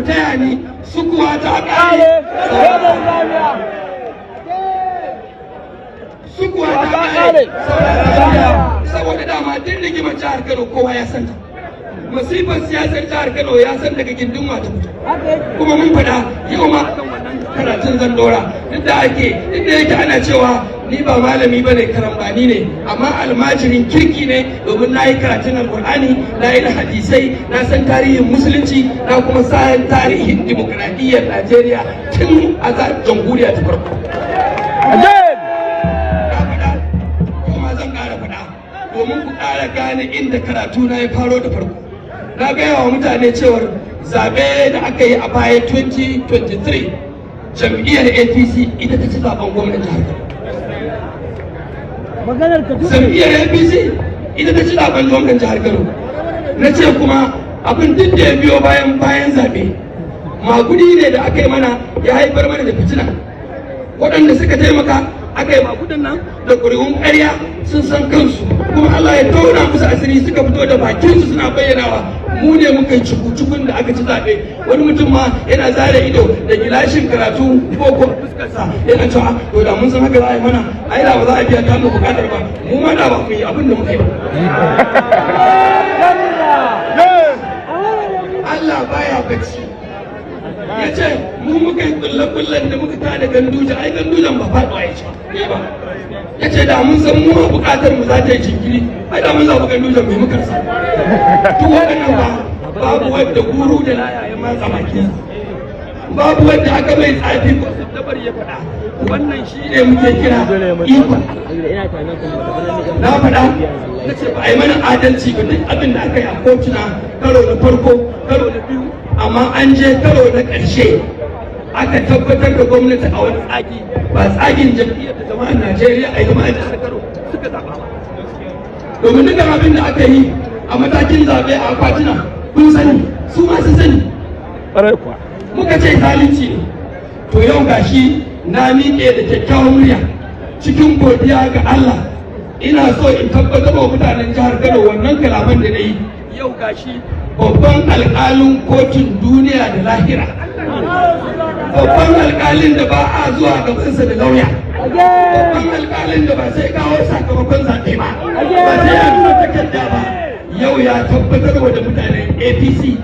Taya ni sukuwa ta kare, sukuwa ta kare. Saboda dama duk rigimar jihar Kano kowa ya santa. Masifar siyasar jihar Kano ya san daga gindin wata fito. Kuma mun faɗa, yau ma akan wannan karatun zan dora. Duk da ake, duk da yake ana cewa ni ba malami bane, karambani ne, amma almajirin kirki ne, domin na yi karatun Alkur'ani, na yi na hadisai, na san tarihin Musulunci, na kuma san tarihin dimokuraɗiyyar Najeriya tun a jamhuriya ta farko. Na faɗa, kuma zan ƙara faɗa domin ku ƙara gane inda karatu na ya faro. Da farko na gaya wa mutane cewar zaɓe da aka yi a baya, 2023, jam'iyyar APC ita ta ci zaben gwamnan jihar Kano. Jam'iyyar APC ita ta ci zaben gwamnan jihar Kano. Na ce kuma abin duk da ya biyo bayan zaɓe, magudi ne da aka yi mana, ya haifar mana da fitina. Waɗanda suka taimaka aka yi magudin nan da ƙuri'un ƙarya sun san kansu, kuma Allah ya tona musu asiri, suka fito da bakinsu suna bayyanawa, mu ne muka yi cuku-cukun da aka ci zaɓe. Wani mutum ma yana zare ido da gilashin karatu ko fuskarsa, yana cewa, "To, da mun san haka za a yi mana, ai da ba za a biya ta mu bukatar ba, mu ma da ba mu yi abin da muka yi ba." Allah baya bacci. Ya ce mu muka yi kulle-kullen da muka tada Ganduje. Ai Gandujen ba faɗuwa ya ci ba. Ya ce da mun san mu ma bukatar mu za ta yi jinkiri, ai da mun zaɓi Gandujen. Mai muka rasa? Duk waɗannan ba babu wanda guru da laya ya matsa bakinsa, babu wanda aka mai tsafi ko dabar ya faɗa. Wannan shi ne muke kira ikon. Na faɗa, na ce ba a yi mana adalci ba, duk abin da aka yi a kotuna, karo na farko, karo na biyu, amma an je karo na ƙarshe aka tabbatar da gwamnati a wani tsagi, ba tsagin jam'iyyar da jama'ar Najeriya a jama'ar jihar Kano suka zaɓa ba, domin dukkan abin da aka yi a matakin zaɓe a akwatuna kun sani, su ma sun sani. Muka ce zalunci ne. To, yau gashi na miƙe da kyakkyawan murya cikin godiya ga Allah. Ina so in tabbatar wa mutanen jihar Kano wannan kalaman da na yi. Yau gashi babban alƙalin kotun duniya da lahira, babban alƙalin da ba a zuwa gabansa da lauya, babban alƙalin da ba sai kawo sakamakon zaɓe ba, ba sai ya nuna takarda ba, yau ya tabbatar wa da mutanen APC,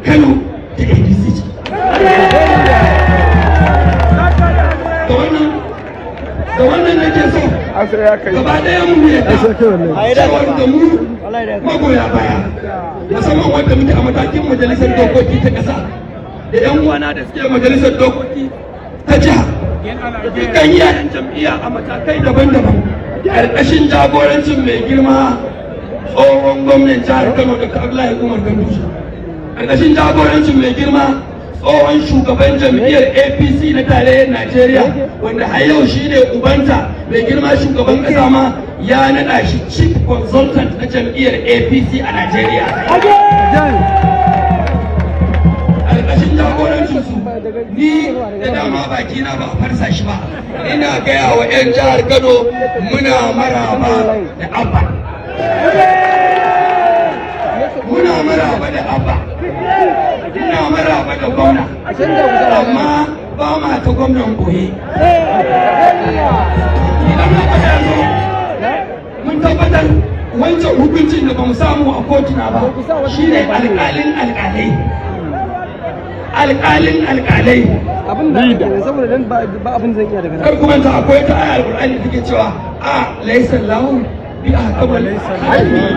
Kano ta APC ce. Da wannan nake so gaba ɗaya mu yadda cewar da mu magoya baya, musamman wanda muke a matakin majalisar dokoki ta ƙasa, da yan uwana da suke majalisar dokoki ta jiha, da dukkan iyayen jam'iyya a matakai daban-daban, ƙarƙashin jagorancin mai girma tsohon gwamnan jihar Kano, Dr. Abdullahi Umar Ganduje, ƙarƙashin jagorancin mai girma tsohon shugaban jam'iyyar APC na tarayyar Najeriya, wanda har yau shine ubanta, mai girma shugaban ƙasa ma ya naɗa shi chief consultant na jam'iyyar APC a Najeriya, ƙarƙashin jagorancin su, ni da dama baki na ba a farsa shi ba, ina gaya wa 'yan jihar Kano, muna maraba da Abba, muna maraba da Abba, muna maraba da gwamna, amma ba ma ta gwamnan boye. Idan haka ya zo, mun tabbatar wancan hukuncin da ba mu samu a kotuna ba, shine alƙalin alƙalai, alƙalin alƙalai. Abin da aka kenan, saboda dan ba abin zan iya daga nan. Kar kuma ta akwai ta ayar Qur'ani da take cewa a laysa lahu bi ahkamal hakimin.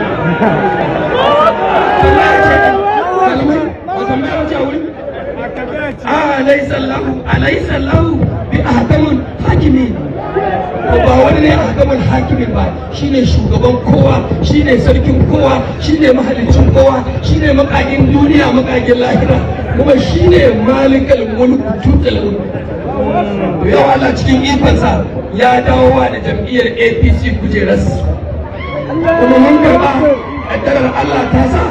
Malamai ba tambaya wace a wurin a laysa lahu, alaysa lahu bi ahkamul hakimin. To, ba wani ne ahkamul hakimin ba, shine shugaban kowa, shine sarkin kowa, shine mahalicin kowa, shine makagin duniya, makagin lahira, kuma shine malikal mulk tutal mulk. Yau Allah cikin ikonsa ya dawowa da jam'iyyar APC kujerarsu, kuma mun karɓa. Ƙaddarar Allah ta sa